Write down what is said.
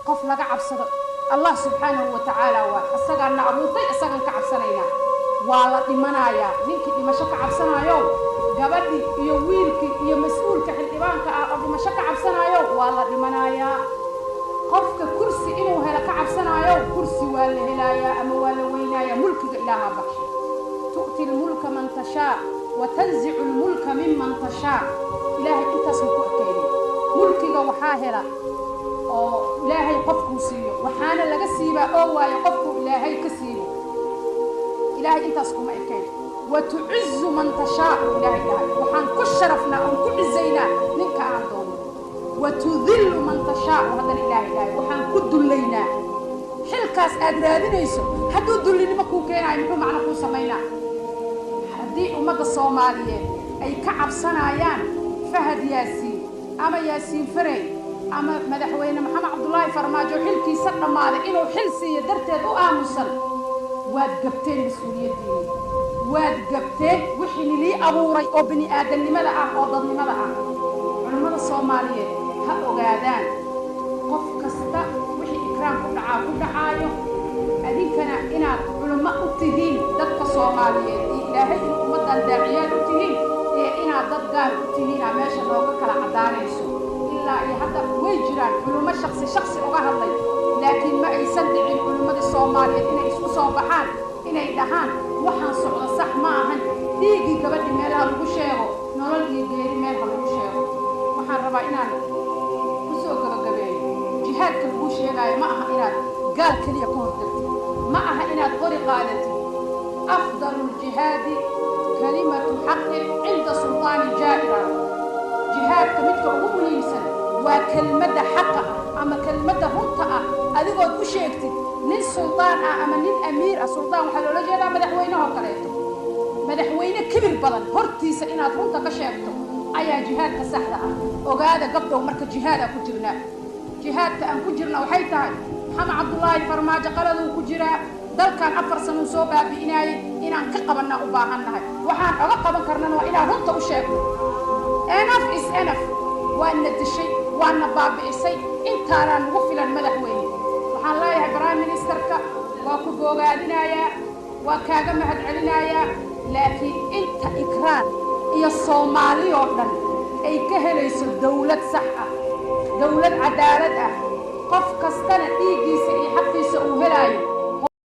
Qof laga cabsado Allah subxaanahu wa tacaala waa isagaan na abuurtay, isagaan ka cabsanaynaa. Waa la dhimanayaa. Ninkii dhimasho ka cabsanayo, gabadhii iyo wiilkii iyo mas-uulka xildhibaanka ah oo dhimasho ka cabsanayo, waa la dhimanayaa. Qofka kursi inuu helo ka cabsanayo, kursi waa la helayaa ama waa la weynayaa. Mulkiga Ilaahaa baxshay. Tu'ti lmulka man tashaa wa tanzicu lmulka miman tashaa. Ilaahay intaas ma ku ekeynin. Mulkiga waxaa hela oo Ilaahay qofkuu siiyo, waxaana laga siibaa oo waayo qofkuu Ilaahay ka siibo. Ilaahay intaas kuma ekayn. Wa tucizu man tashaa, Ilaahay dhahay, waxaan ku sharafnaa oon ku cizaynaa ninka aan doono. Wa tudillu man tashaa, haddana Ilaahay dhahay, waxaan ku dullaynaa. Xilkaas aad raadinayso hadduu dullinimo kuu keenaayo, muxuu macno kuu samaynaa? Haddii ummadda Soomaaliyeed ay ka cabsanayaan Fahad Yaasiin ama Yaasiin Farey ama madaxweyne Maxamed Cabdulaahi Farmaajo xilkiisa dhammaaday inuu xil siiyo darteed u aamusan, waad gabteen mas-uuliyaddiinni, waad gabteen wixii nilii abuuray oo bini aadamnimada ah oo dadnimada ah. Culimmada Soomaaliyeed ha ogaadaan, qof kasta wixii Ikraam ku dhacaa ku dhacaayo, adinkana inaad culummo u tihiin dadka Soomaaliyeed iyo Ilaahay in ummaddan daaciyaal u tihiin iyo inaad dad gaar u tihiinaa meesha nooga kala caddaanayso. Ilaa iyo hadda way jiraan culummo shaksi shaksi uga hadlay, laakiin ma aysan dhicin culimmadii Soomaaliyeed inay isku soo baxaan, inay dhahaan waxaan socdo sax ma ahan, dhiiggii gabadhi meelaha lagu sheego, nolol iyo geeri meelha lagu sheego. Waxaan rabaa inaan kusoo gabagabeeyo: jihaadka laguu sheegaayo ma aha inaad gaal keliya ka hortagtid, ma aha inaad qori qaadatid. Afdalu ljihaadi kalimatu xaqin cinda sultaani jaa'ira. Jihaadka midka ugu muhiimsan waa kelmadda xaqa ah ama kelmadda runta ah adigood u sheegtid nin suldaan ah ama nin amiir ah. Suldaan waxaa loola jeedaa madaxweynehoo kaleeto. Madaxweyne kibir badan hortiisa inaad runta ka sheegto ayaa jihaadka saxda ah. Ogaada gabdhow, marka jihaadaa ku jirnaa, jihaadka aan ku jirna waxay tahay Maxamed Cabdulaahi Farmaajo qaladuu ku jiraa. Dalkan 4 sanuu soo baabi'inaayey, inaan ka qabannaa u baahan nahay. Waxaan oga qaban karnana waa inaan runta u sheegno. Enough is enough. Waana dishay, waana baabi'isay, intaanaa nagu filan. Madaxweyne, waxaan leeyahay prime ministerka waa ku boogaadinayaa, waa kaaga mahad celinayaa, laakiin inta Ikraan iyo Soomaali oo dhan ay ka helayso dawlad sax ah, dawlad cadaalad ah, qof kastana dhiiggiisa iyo xaqiisa uu helaayo.